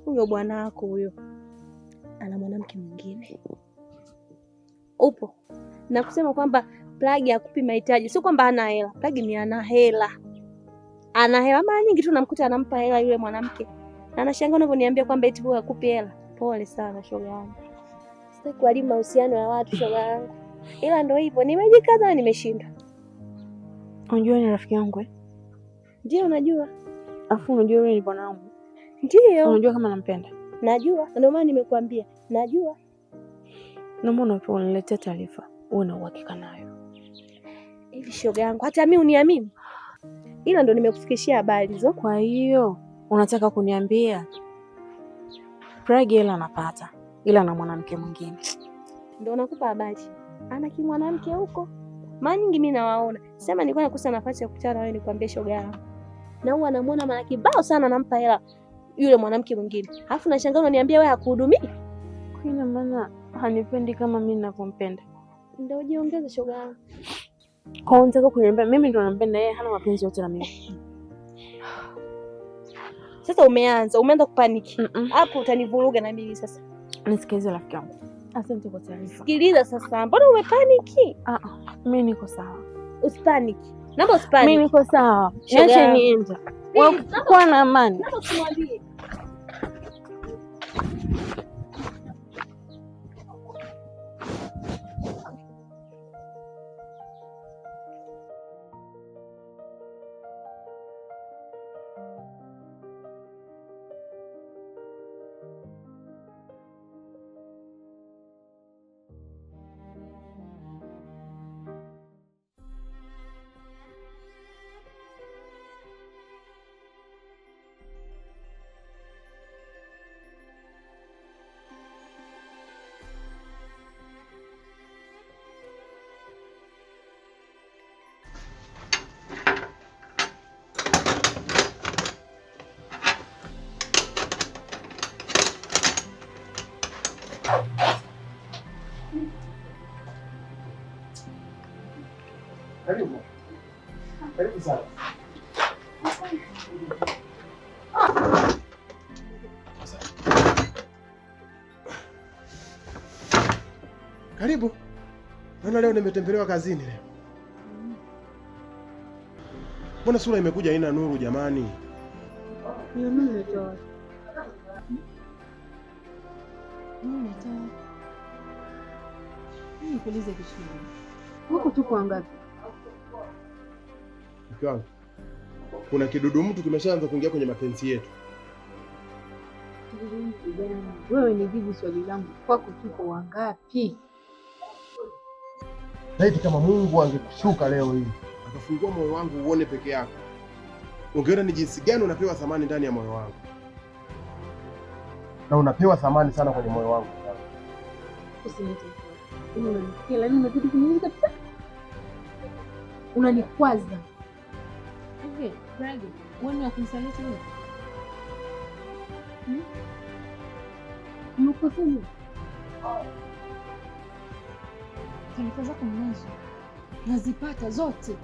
Huyo bwana wako huyo ana mwanamke mwingine. Upo na kusema kwamba Plagi hakupi mahitaji, sio kwamba hana hela. Plagi ni ana hela, ana hela. Mara nyingi tu namkuta anampa hela yule mwanamke, na anashangaa unavyoniambia kwamba eti huyo hakupi hela. Pole sana shoga yangu, sitaki kuharibu mahusiano ya watu shoga yangu, ila ndo hivyo, nimejikaza na nimeshinda. Unajua ni rafiki yangu eh? Ndio najua. Afu unajua yule ni bwana wangu. Ndio Unajua kama nampenda. Najua, ndio maana nimekuambia najua. Naomba uniletea taarifa uwe na uhakika nayo. Hivi shoga yangu, hata mimi uniamini? Ila ndo nimekufikishia habari hizo. Kwa hiyo unataka kuniambia Pragi hela anapata ila na mwanamke mwingine? Ndo nakupa habari, ana kimwanamke huko. Mara nyingi mimi nawaona, sema nilikuwa nakosa nafasi ya kukutana na wewe nikwambie shoga yangu, na huwa namuona mara kibao sana anampa hela yule mwanamke mwingine, alafu nashangaa unaniambia wewe hakuhudumii. Kwa ina maana hanipendi kama mimi ninavyompenda? Ndio jiongeze shoga yangu. Kwa hiyo unataka kuniambia mimi ndo nampenda yeye, hana mapenzi yote na mimi? Sasa umeanza kupaniki hapo, utanivuruga na mimi sasa. Nisikilize rafiki yangu. Asante kwa taarifa. Sikiliza sasa, mbona umepaniki? Ah, ah, mimi niko sawa. Usipaniki, naomba usipaniki. Mimi niko sawa. Shoga Niache yangu. niende. Wewe kuwa na amani. Naomba usimwambie. Karibu. Karibu sana. Karibu. Naona leo nimetembelewa kazini leo. Mbona sura imekuja haina nuru jamani? Hiyo nuru imetoa wapi? Nuru imetoa wapi? Mimi nikuulize kitu kimoja. Huko tuko wangapi? Mke wangu, kuna kidudu mtu kimeshaanza kuingia kwenye mapenzi yetu. Wewe nijibu swali langu, kwako tuko wangapi? Laiti kama Mungu angekushuka leo hii akafungua moyo wangu uone peke yako, ungeona ni jinsi gani unapewa thamani ndani ya moyo wangu, na unapewa thamani sana kwenye moyo wangu. Usiniite. Yaani unanikera, yaani unazidi kuniuzi kabisa. Unanikwaza. Hivi, Bragi, wewe ni wa kunisaliti mimi? Hmm? Nimekukosea nini? Taarifa zako ninazo. Nazipata zote.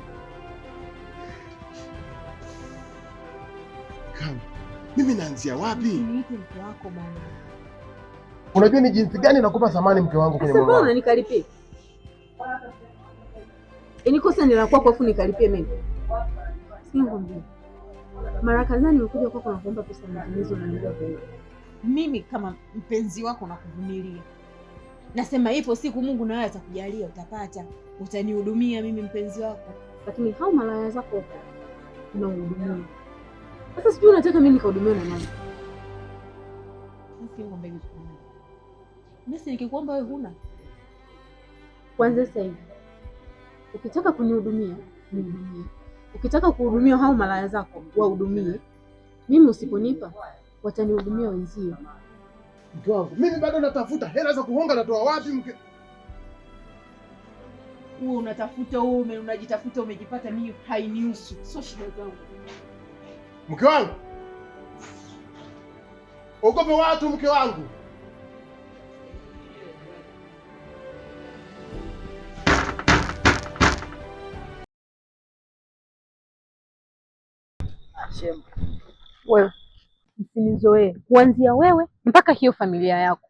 Kama mimi naanzia wapi? Usiniite mke wako bana. Unajua ni jinsi gani nakupa thamani mke wangu kwenye Sasa moyo mbona wangu. unanikaripia? Yaani kosa ni la kwako afu nikaripie mimi. Sikia nikwambie. Mara kadhaa nimekuja kwako na kuomba pesa ya matumizi unaniambia huna. Mimi kama mpenzi wako nakuvumilia, nasema ipo siku Mungu na wewe atakujalia, utapata, utanihudumia mimi mpenzi wako. Lakini hao malaya zako huko unahudumia. Sasa sijui unataka mimi nikahudumiwe na nani? Sikia nikwambie kitu kimoja. Mimi si nikikuomba wewe huna. Kwanza sasa hivi ukitaka kunihudumia nihudumie, ukitaka kuhudumia hao malaya zako wahudumie. Mimi usiponipa watanihudumia wenzio. Mke wangu, mimi bado natafuta hela za kuhonga, natoa wapi mke? Wewe unatafuta wewe unajitafuta umejipata, mimi hainihusu. Sio shida zangu. Mke wangu, ogope watu, mke wangu. Wewe Msinizoee kuanzia wewe mpaka hiyo familia yako.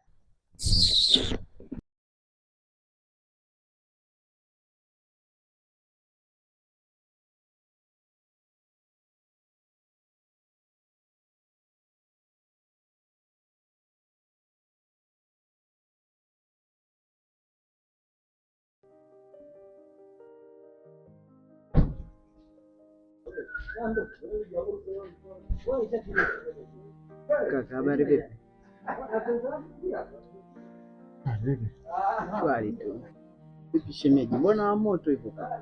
Kaka, habari vipi? Shwari tu. Vipi shemeji, mbona wa moto hivyo kaka?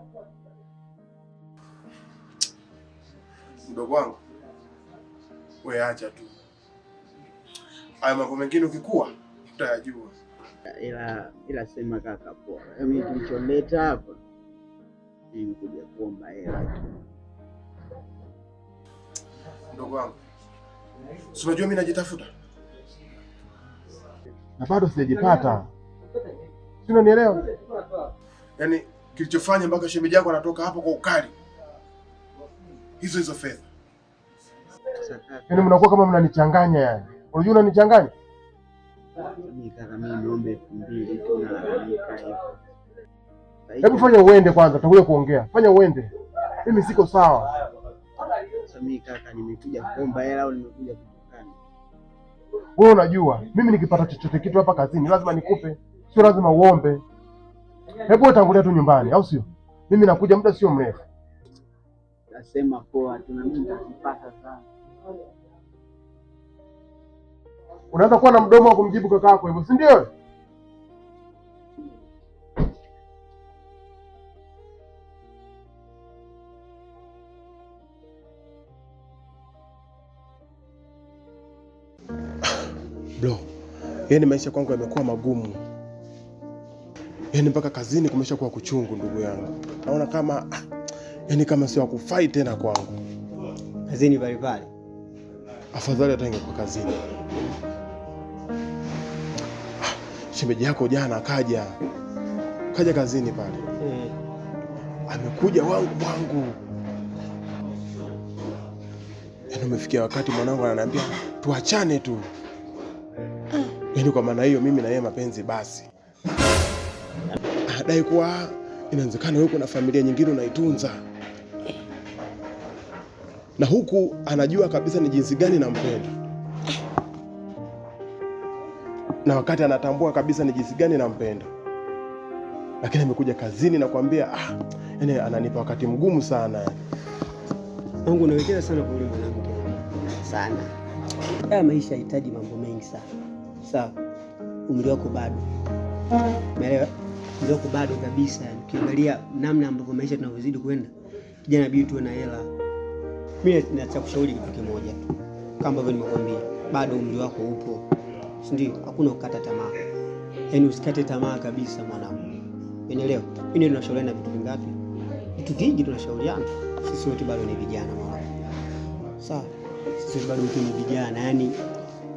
Mdogo wangu, we acha tu hayo mambo mengine, ukikua utayajua. Ila sema kaka, poa. Mimi kilichonileta hapa ni kuja kuomba hela tu. Mdogo wangu, si unajua mimi najitafuta na bado sijajipata, si unanielewa? Yaani kilichofanya mpaka shemeji yako anatoka hapo kwa ukali, hizo hizo fedha. Sasa kaka, Yaani mnakuwa kama mnanichanganya yani. Unajua unanichanganya? mimi kaka, mimi niombe 2000 tu, nalalamika hivyo. Hebu fanya uende kwanza, tutakuja kuongea. Fanya uende, mimi siko sawa. Sasa mimi kaka, nimekuja kuomba hela au nimekuja kutukana? Wewe unajua mimi nikipata chochote kitu hapa kazini lazima nikupe, sio lazima uombe. Hebu wewe tangulia tu nyumbani, au sio? Mimi nakuja muda sio mrefu. Nasema poa tu, na mimi nitakupata sana. Unaweza kuwa na mdomo wa kumjibu kaka yako hivyo, si ndio? Bro, yaani maisha kwangu yamekuwa magumu, yaani mpaka kazini kumesha kuwa kuchungu, ndugu yangu. Naona kama yaani kama sio hakufai tena kwangu. Kazini pale pale. Afadhali hata ingekuwa kazini. Shemeji yako jana kaja kazini pale, amekuja wangu wangu, yaani umefikia wakati mwanangu ananiambia tuachane tu. Yaani kwa maana hiyo mimi na yeye mapenzi basi. Anadai kuwa inawezekana wewe kuna familia nyingine unaitunza, na huku anajua kabisa ni jinsi gani nampenda, na wakati anatambua kabisa ni jinsi gani nampenda, lakini amekuja kazini na kuambia yani ananipa wakati mgumu sana. Mungu unawekeza sana kwa yule mwanamke sana. Haya maisha yahitaji mambo mengi sana. Sawa, umri wako bado, umeelewa? Umri wako bado kabisa. Ukiangalia namna ambavyo maisha tunavyozidi kwenda, kijana, inabidi tuwe na hela. Mimi nachakushauri kitu kimoja tu, kama ambavyo nimekuambia, bado umri wako upo, si ndio? Hakuna kukata tamaa, yaani usikate tamaa kabisa mwanangu, umeelewa? Mimi tunashauriana vitu vingapi? Vitu vingi tunashauriana. Sisi wote bado ni vijana mwanangu, sawa? Sisi bado wote ni vijana, yaani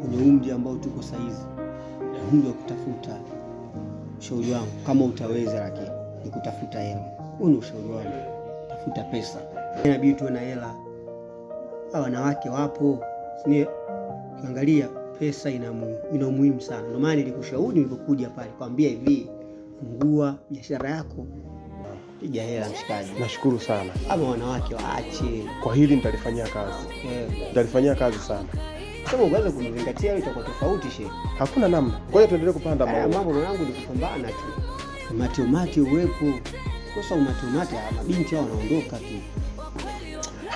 kwenye umri ambao tuko saizi, umri wa kutafuta. Ushauri wangu kama utaweza, lakini ni kutafuta hela. Huu ni ushauri wangu, tafuta pesa. Inabidi tuwe na hela. Hawa wanawake wapo, si ndio? Ukiangalia pesa ina umuhimu sana. Ndio maana nilikushauri nilipokuja pale, kwambia hivi, fungua biashara yako, piga hela mshikaji. Nashukuru sana Ama wanawake waache. kwa hili, nitalifanyia kazi, nitalifanyia kazi sana. Kama uweze kumzingatia itakuwa tofauti shehe. Hakuna namna, ngoja tuendelee kupanda Haya maua. mambo mwanangu ni kupambana tu. Umati umati uwepo. Kosa umati umati, mabinti hao wanaondoka tu.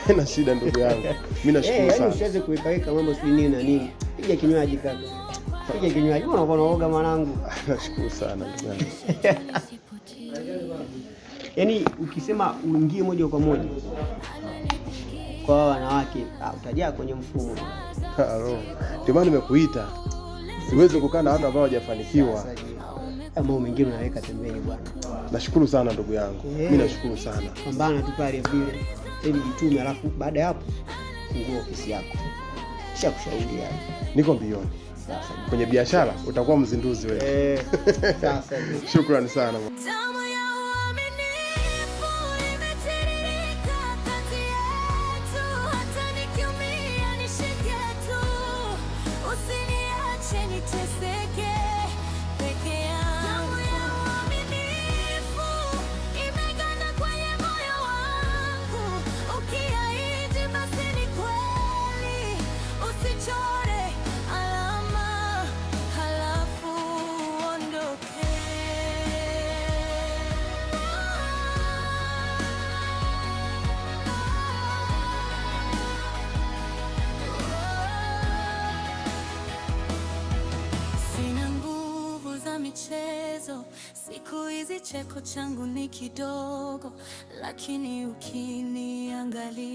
Haina shida ndugu yangu, mimi nashukuru Yaani sana. usiweze kuwekaweka mambo sijui nini na nini. Piga kinywaji kaka. Piga kinywaji. Mbona unakuwa unaoga mwanangu? Nashukuru sana ndugu yangu. Yaani ukisema uingie moja kwa moja kwa wanawake, utajaa kwenye mfumo. Halo. Ndio maana nimekuita. Siwezi kukaa na watu ambao hawajafanikiwa. Mambo mengine unaweka pembeni bwana. Nashukuru sana ndugu yangu. Mimi nashukuru sana. Pambana tu pale vile. Hebu jitume, alafu baada ya hapo fungua ofisi yako. Kisha kushauri yani. Niko mbioni. Sasa. Kwenye biashara utakuwa mzinduzi wewe. Sasa. Shukrani sana. Damu ya uaminifu imetiririka kati yetu, hata nikiumia nishike tu. Siku hizi cheko changu ni kidogo, lakini ukiniangalia